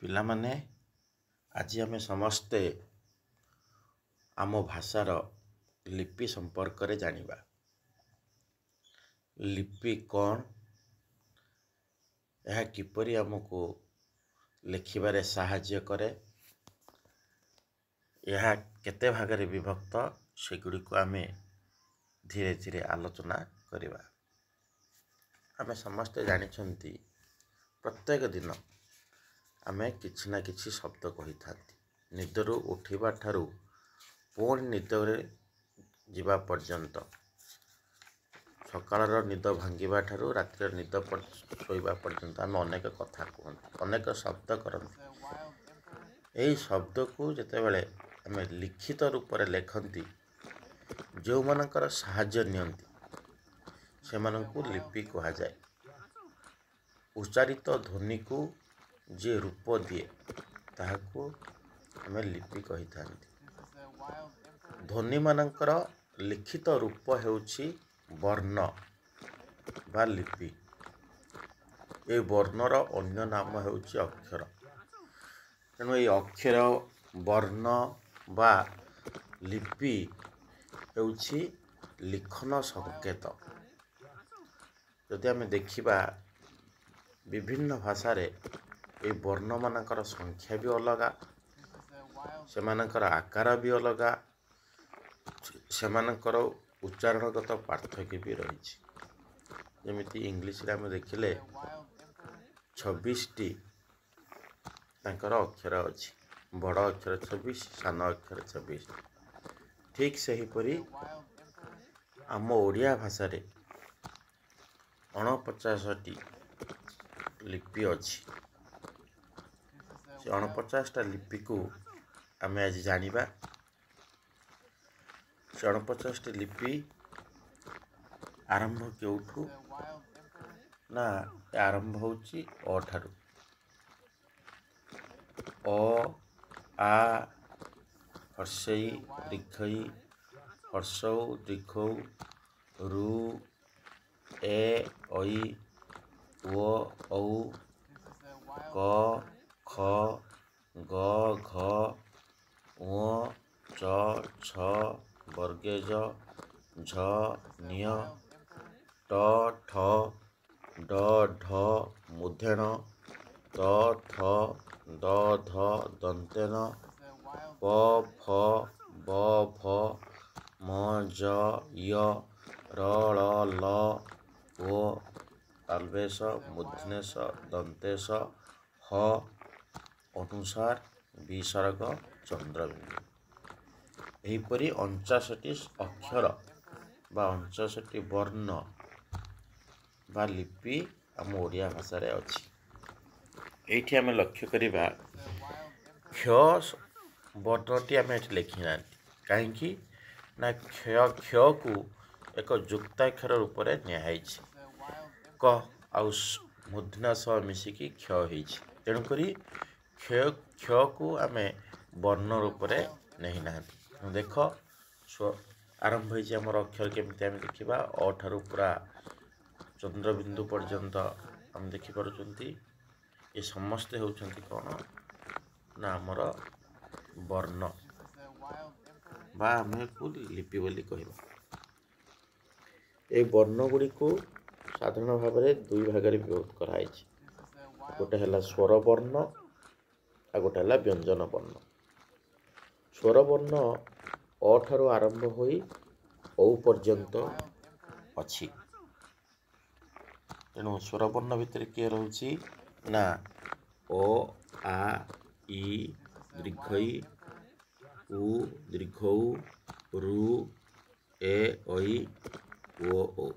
ପିଲାମାନେ, ଆଜି ଆମେ ସମସ୍ତେ ଆମ ଭାଷାର ଲିପି ସମ୍ପର୍କରେ ଜାଣିବା। ଲିପି କ'ଣ, ଏହା କିପରି ଆମକୁ ଲେଖିବାରେ ସାହାଯ୍ୟ କରେ, ଏହା କେତେ ଭାଗରେ ବିଭକ୍ତ, ସେଗୁଡ଼ିକୁ ଆମେ ଧୀରେ ଧୀରେ ଆଲୋଚନା କରିବା। ଆମେ ସମସ୍ତେ ଜାଣିଛନ୍ତି, ପ୍ରତ୍ୟେକ ଦିନ ଆମେ କିଛି ନା କିଛି ଶବ୍ଦ କହିଥାନ୍ତି। ନିଦରୁ ଉଠିବା ଠାରୁ ପୁଣି ନିଦରେ ଯିବା ପର୍ଯ୍ୟନ୍ତ, ସକାଳର ନିଦ ଭାଙ୍ଗିବା ଠାରୁ ରାତିର ନିଦ ଶୋଇବା ପର୍ଯ୍ୟନ୍ତ ଆମେ ଅନେକ କଥା କୁହନ୍ତି, ଅନେକ ଶବ୍ଦ କରନ୍ତି। ଏହି ଶବ୍ଦକୁ ଯେତେବେଳେ ଆମେ ଲିଖିତ ରୂପରେ ଲେଖନ୍ତି, ଯେଉଁମାନଙ୍କର ସାହାଯ୍ୟ ନିଅନ୍ତି, ସେମାନଙ୍କୁ ଲିପି କୁହାଯାଏ। ଉଚ୍ଚାରିତ ଧ୍ୱନିକୁ ଯିଏ ରୂପ ଦିଏ, ତାହାକୁ ଆମେ ଲିପି କହିଥାନ୍ତି। ଧ୍ୱନିମାନଙ୍କର ଲିଖିତ ରୂପ ହେଉଛି ବର୍ଣ୍ଣ ବା ଲିପି। ଏ ବର୍ଣ୍ଣର ଅନ୍ୟ ନାମ ହେଉଛି ଅକ୍ଷର। ତେଣୁ ଏଇ ଅକ୍ଷର, ବର୍ଣ୍ଣ ବା ଲିପି ହେଉଛି ଲିଖନ ସଂକେତ। ଯଦି ଆମେ ଦେଖିବା, ବିଭିନ୍ନ ଭାଷାରେ ଏଇ ବର୍ଣ୍ଣମାନଙ୍କର ସଂଖ୍ୟା ବି ଅଲଗା, ସେମାନଙ୍କର ଆକାର ବି ଅଲଗା, ସେମାନଙ୍କର ଉଚ୍ଚାରଣଗତ ପାର୍ଥକ୍ୟ ବି ରହିଛି। ଯେମିତି ଇଂଲିଶରେ ଆମେ ଦେଖିଲେ 26ଟି ତାଙ୍କର ଅକ୍ଷର ଅଛି, ବଡ଼ ଅକ୍ଷର 26, ସାନ ଅକ୍ଷର 26। ଠିକ୍ ସେହିପରି ଆମ ଓଡ଼ିଆ ଭାଷାରେ 49ଟି ଲିପି ଅଛି। ସେ 49ଟା ଲିପିକୁ ଆମେ ଆଜି ଜାଣିବା। ସେ 49ଟି ଲିପି ଆରମ୍ଭ କେଉଁଠୁ ନା, ଆରମ୍ଭ ହେଉଛି ଅ ଠାରୁ। ଅ, ଆ, ହର୍ଷେଇ, ଦୀର୍ଘଇ, ହର୍ଷଉ, ଦୀର୍ଘଉ, ରୁ, ଏ, ଐ, ଓ, ଔ, କ, ଖ, ଗ, ଘ, ଉଁ, ଚ, ଛ, ବର୍ଗେଜ, ଝ, ନିୟ, ଟ, ଠ, ଡ, ଢ, ମୂର୍ଦ୍ଧେଣ, ତ, ଥ, ଦ, ଧ, ଦନ୍ତେନ, ପ, ଫ, ବ, ଭ, ମ, ଜ, ୟ, ର, ଳ, ଲ, ଓ, ତାଲବେଶ, ମୂର୍ଦ୍ଧନ୍ୟସ, ଦନ୍ତେଶ, ହ, ଅନୁସାର, ବିସର୍ଗ, ଚନ୍ଦ୍ରବିନ୍ଦୁ। ଏହିପରି 49ଟି ଅକ୍ଷର ବା 49ଟି ବର୍ଣ୍ଣ ବା ଲିପି ଆମ ଓଡ଼ିଆ ଭାଷାରେ ଅଛି। ଏଇଠି ଆମେ ଲକ୍ଷ୍ୟ କରିବା, କ୍ଷ ବର୍ଣ୍ଣଟି ଆମେ ଏଠି ଲେଖିନାହାନ୍ତି। କାହିଁକି ନା କ୍ଷ, କ୍ଷକୁ ଏକ ଯୁକ୍ତାକ୍ଷର ରୂପରେ ନିଆହେଇଛି। କ ଆଉ ମୂର୍ଦ୍ଧନ୍ୟ ସହ ମିଶିକି କ୍ଷ ହେଇଛି। ତେଣୁକରି କ୍ଷ, କ୍ଷକୁ ଆମେ ବର୍ଣ୍ଣ ରୂପରେ ନେଇନାହାନ୍ତି। ଦେଖ, ଆରମ୍ଭ ହେଇଛି ଆମର ଅକ୍ଷର କେମିତି ଆମେ ଦେଖିବା। ଅ ଠାରୁ ପୁରା ଚନ୍ଦ୍ରବିନ୍ଦୁ ପର୍ଯ୍ୟନ୍ତ ଆମେ ଦେଖିପାରୁଛନ୍ତି। ଏ ସମସ୍ତେ ହେଉଛନ୍ତି କ'ଣ ନା ଆମର ବର୍ଣ୍ଣ ବା ଆମେ ଲିପି ବୋଲି କହିବା। ଏଇ ବର୍ଣ୍ଣ ଗୁଡ଼ିକୁ ସାଧାରଣ ଭାବରେ ଦୁଇ ଭାଗରେ ବିଭକ୍ତ କରାହେଇଛି। ଗୋଟେ ହେଲା ସ୍ୱର ବର୍ଣ୍ଣ, ଆଉ ଗୋଟେ ହେଲା ବ୍ୟଞ୍ଜନ ବର୍ଣ୍ଣ। ସ୍ୱରବର୍ଣ୍ଣ ଅ ଠାରୁ ଆରମ୍ଭ ହୋଇ ଔ ପର୍ଯ୍ୟନ୍ତ ଅଛି। ତେଣୁ ସ୍ୱରବର୍ଣ୍ଣ ଭିତରେ କିଏ ରହୁଛି ନା ଓ, ଆ, ଇ, ଦୀର୍ଘ ଇ, ଉ, ଦୀର୍ଘ ଉ, ରୁ, ଏ, ଐ, ଓ, ଔ।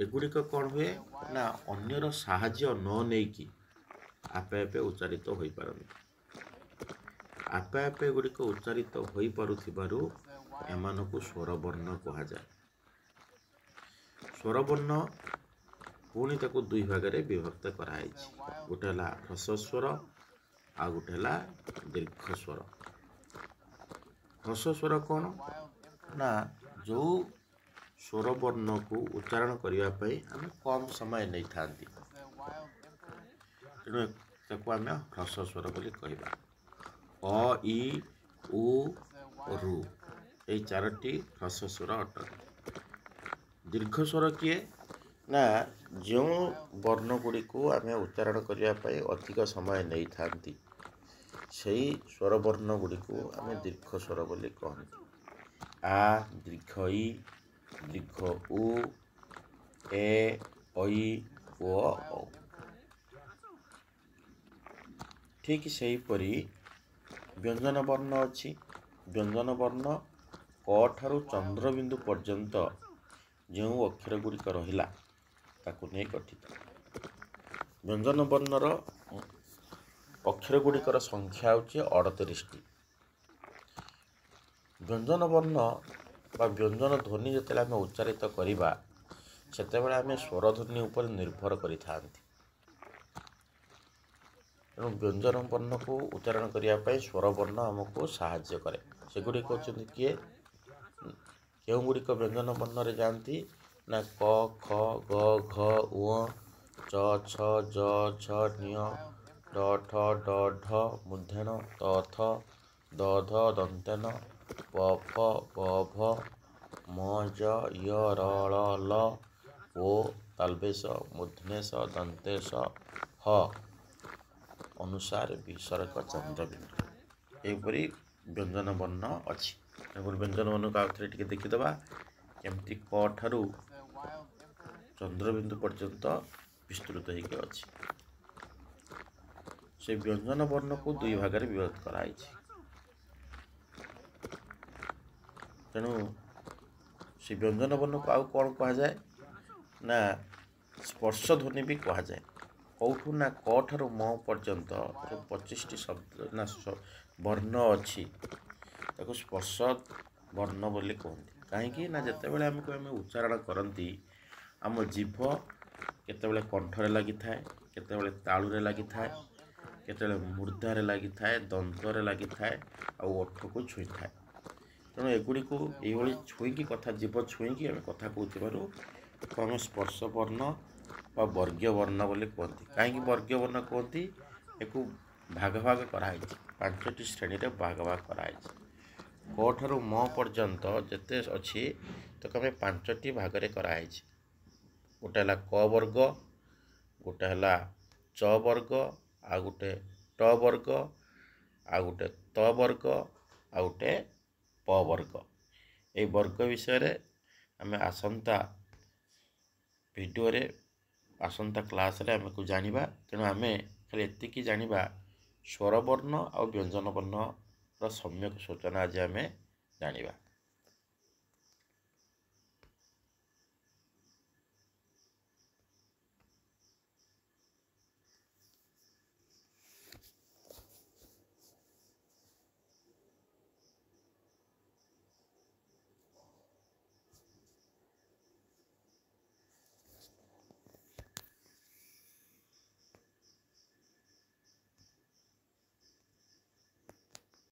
ଏଗୁଡ଼ିକ କ'ଣ ହୁଏ ନା ଅନ୍ୟର ସାହାଯ୍ୟ ନ ନେଇକି ଆପେ ଆପେ ଉଚ୍ଚାରିତ ହୋଇପାରନ୍ତି। ଆପେ ଆପେ ଏଗୁଡ଼ିକ ଉଚ୍ଚାରିତ ହୋଇପାରୁଥିବାରୁ ଏମାନଙ୍କୁ ସ୍ୱରବର୍ଣ୍ଣ କୁହାଯାଏ। ସ୍ୱରବର୍ଣ୍ଣ ପୁଣି ତାକୁ ଦୁଇ ଭାଗରେ ବିଭକ୍ତ କରାହେଇଛି। ଗୋଟେ ହେଲା ହ୍ରସ୍ୱ ସ୍ୱର, ଆଉ ଗୋଟେ ହେଲା ଦୀର୍ଘ ସ୍ୱର। ହ୍ରସ୍ୱ ସ୍ୱର କ'ଣ ନା ଯେଉଁ ସ୍ୱରବର୍ଣ୍ଣକୁ ଉଚ୍ଚାରଣ କରିବା ପାଇଁ ଆମେ କମ୍ ସମୟ ନେଇଥାନ୍ତି। ତେଣୁ ତାକୁ ଆମେ ହ୍ରସ୍ୱ ସ୍ୱର ବୋଲି କହିବା। ଅ, ଇ, ଉ, ଋ ଏଇ ଚାରୋଟି ହ୍ରସ୍ୱ ସ୍ୱର ଅଟନ୍ତି। ଦୀର୍ଘ ସ୍ୱର କିଏ ନା ଯେଉଁ ବର୍ଣ୍ଣ ଗୁଡ଼ିକୁ ଆମେ ଉଚ୍ଚାରଣ କରିବା ପାଇଁ ଅଧିକ ସମୟ ନେଇଥାନ୍ତି, ସେଇ ସ୍ୱରବର୍ଣ୍ଣ ଗୁଡ଼ିକୁ ଆମେ ଦୀର୍ଘ ସ୍ୱର ବୋଲି କହନ୍ତି। ଆ, ଦୀର୍ଘ ଇ, ଦୀର୍ଘ ଉ, ଏ, ଐ, ଓ, ଔ। ଠିକ୍ ସେହିପରି ବ୍ୟଞ୍ଜନ ବର୍ଣ୍ଣ ଅଛି। ବ୍ୟଞ୍ଜନ ବର୍ଣ୍ଣ କ ଠାରୁ ଚନ୍ଦ୍ରବିନ୍ଦୁ ପର୍ଯ୍ୟନ୍ତ ଯେଉଁ ଅକ୍ଷର ଗୁଡ଼ିକ ରହିଲା ତାକୁ ନେଇ ଗଠିତ। ବ୍ୟଞ୍ଜନ ବର୍ଣ୍ଣର ଅକ୍ଷର ଗୁଡ଼ିକର ସଂଖ୍ୟା ହେଉଛି 38ଟି। ବ୍ୟଞ୍ଜନ ବର୍ଣ୍ଣ ବା ବ୍ୟଞ୍ଜନ ଧ୍ୱନି ଯେତେବେଳେ ଆମେ ଉଚ୍ଚାରିତ କରିବା, ସେତେବେଳେ ଆମେ ସ୍ୱରଧ୍ୱନି ଉପରେ ନିର୍ଭର କରିଥାନ୍ତି। ତେଣୁ ବ୍ୟଞ୍ଜନ ବର୍ଣ୍ଣକୁ ଉଚ୍ଚାରଣ କରିବା ପାଇଁ ସ୍ୱରବର୍ଣ୍ଣ ଆମକୁ ସାହାଯ୍ୟ କରେ। ସେଗୁଡ଼ିକ ହେଉଛନ୍ତି କିଏ, କେଉଁ ଗୁଡ଼ିକ ବ୍ୟଞ୍ଜନ ବର୍ଣ୍ଣରେ ଯାଆନ୍ତି ନା କ, ଖ, ଗ, ଘ, ଉଁ, ଚ, ଛ, ଜ, ଝ, ଞ, ଟ, ଠ, ଡ, ଢ, ମୂର୍ଦ୍ଧନ୍ୟ, ତ, ଥ, ଦ, ଧ, ଦନ୍ତେନ, ପ, ଫ, ବ, ଭ, ମ, ଜ, ୟ, ର, ଳ, ଲ, ଓ, ତାଲବେଶ, ମୂର୍ଦ୍ଧନ୍ୟେଶ, ଦନ୍ତେଶ, ହ, ଅନୁସାର, ବିସର୍ଗ, ଚନ୍ଦ୍ରବିନ୍ଦୁ। ଏହିପରି ବ୍ୟଞ୍ଜନ ବର୍ଣ୍ଣ ଅଛି। ତେଣୁକରି ବ୍ୟଞ୍ଜନ ବର୍ଣ୍ଣକୁ ଆଉ ଥରେ ଟିକେ ଦେଖିଦେବା କେମିତି କ ଠାରୁ ଚନ୍ଦ୍ରବିନ୍ଦୁ ପର୍ଯ୍ୟନ୍ତ ବିସ୍ତୃତ ହେଇକି ଅଛି। ସେ ବ୍ୟଞ୍ଜନ ବର୍ଣ୍ଣକୁ ଦୁଇ ଭାଗରେ ବିଭକ୍ତ କରାଯାଇଛି। ତେଣୁ ସେ ବ୍ୟଞ୍ଜନ ବର୍ଣ୍ଣକୁ ଆଉ କ'ଣ କୁହାଯାଏ ନା ସ୍ପର୍ଶ ଧ୍ୱନି ବି କୁହାଯାଏ। କେଉଁଠୁ ନା କ ଠାରୁ ମ ପର୍ଯ୍ୟନ୍ତ ଯେଉଁ 25ଟି ଶବ୍ଦ ନା ବର୍ଣ୍ଣ ଅଛି, ତାକୁ ସ୍ପର୍ଶ ବର୍ଣ୍ଣ ବୋଲି କୁହନ୍ତି। କାହିଁକି ନା ଯେତେବେଳେ ଆମକୁ ଆମେ ଉଚ୍ଚାରଣ କରନ୍ତି, ଆମ ଜିଭ କେତେବେଳେ କଣ୍ଠରେ ଲାଗିଥାଏ, କେତେବେଳେ ତାଳୁରେ ଲାଗିଥାଏ, କେତେବେଳେ ମୁର୍ଦ୍ଦାରେ ଲାଗିଥାଏ, ଦନ୍ତରେ ଲାଗିଥାଏ ଆଉ ଓଠକୁ ଛୁଇଁଥାଏ। ତେଣୁ ଏଗୁଡ଼ିକୁ ଏଇଭଳି ଛୁଇଁକି କଥା, ଜିଭ ଛୁଇଁକି ଆମେ କଥା କହୁଥିବାରୁ ତାକୁ ଆମେ ସ୍ପର୍ଶ ବର୍ଣ୍ଣ ବା ବର୍ଗୀୟ ବର୍ଣ୍ଣ ବୋଲି କୁହନ୍ତି। କାହିଁକି ବର୍ଗୀୟ ବର୍ଣ୍ଣ କୁହନ୍ତି? ଏକୁ ଭାଗ ଭାଗ କରାହେଇଛି, 5ଟି ଶ୍ରେଣୀରେ ଭାଗ ଭାଗ କରାହେଇଛି। କ ଠାରୁ ମ ପର୍ଯ୍ୟନ୍ତ ଯେତେ ଅଛି ତାକୁ ଆମେ 5ଟି ଭାଗରେ କରାହେଇଛି। ଗୋଟେ ହେଲା କ ବର୍ଗ, ଗୋଟେ ହେଲା ଚ ବର୍ଗ, ଆଉ ଗୋଟେ ଟ ବର୍ଗ, ଆଉ ଗୋଟେ ତ ବର୍ଗ, ଆଉ ଗୋଟେ ପ ବର୍ଗ। ଏଇ ବର୍ଗ ବିଷୟରେ ଆମେ ଆସନ୍ତା ଭିଡ଼ିଓରେ, ଆସନ୍ତା କ୍ଲାସ୍ରେ ଆମକୁ ଜାଣିବା। ତେଣୁ ଆମେ ଖାଲି ଏତିକି ଜାଣିବା, ସ୍ୱରବର୍ଣ୍ଣ ଆଉ ବ୍ୟଞ୍ଜନ ବର୍ଣ୍ଣର ସମ୍ୟକ ସୂଚନା ଆଜି ଆମେ ଜାଣିବା।